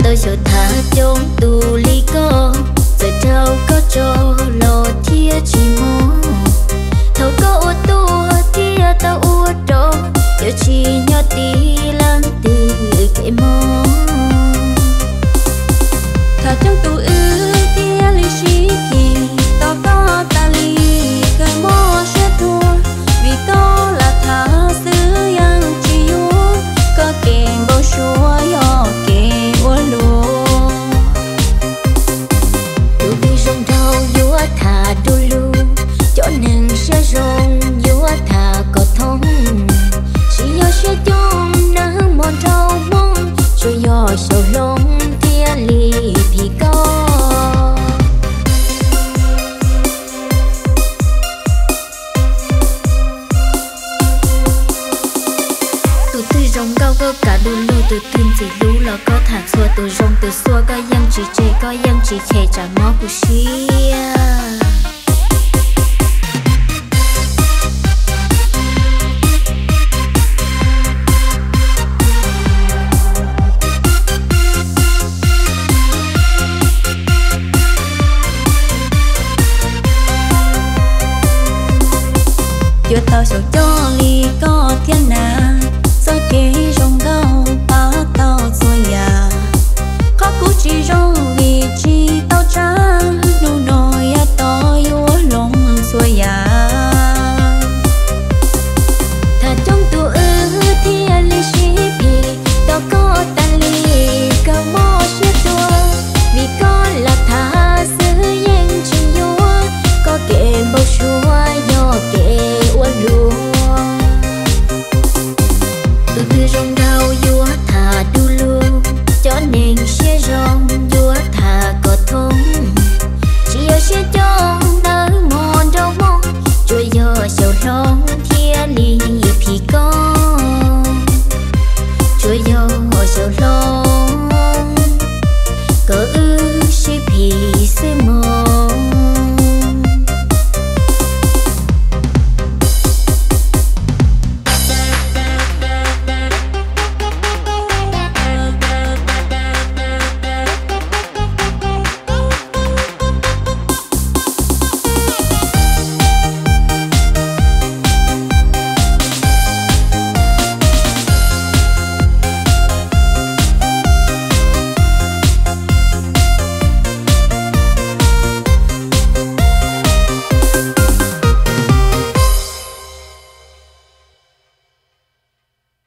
Tau xyaum tham coob tus li koj, txawm raug koj tso los thiaj tsis mob. Thaum koj ua tuaj thiaj tau ua rog, yuav tsis nyob tiv leej twg kev mob. Tham coob tus wb thiaj li sib phim, tos koj tas li kawg mob siab tuag. Vim koj lam tham xwb yeej tsis yuav, koj kev npau suav yog kev ua luaj. Tus twg zoo nraug yuav tham du lug, cov neeg siab zoo yuav tham kom thoob. Tsis yog siab coob nawb mog nraug Hmoob, tsuas yog xyaum hloov thiaj li phim koj. Tus twg zoo nkauj koj kav du lug, tus twg ntxim hlub los koj tham txhua, tus zoo tus xuaj koj yeej tsis tseg, koj yeej tsis chem tsam mob kuv siab. Yuav tau xyaum coj li koj thiab na, txoj kev zoo nkauj pab tau txhua yam. Qhov kuv tsis zoo vim tsis tau tsa, hnub no yav tom yuav hloov txhua yam. Tham coob tus wb thiaj li sib phim, tos koj tas li kawg mob siab tuag. Vim koj lam tham xwb yeej tsis yuav, koj kev npau suav yog kev ua luaj. Tus twg zoo nraug yuav tham du lug, cov neeg siab zoo yuav tham kom thoob. Tsis yog siab coob nawb mog nraug Hmoob, tsuas yog xyaum hloov thiaj li phim koj. Tsuas yog xyaum hloov kom wb sib phim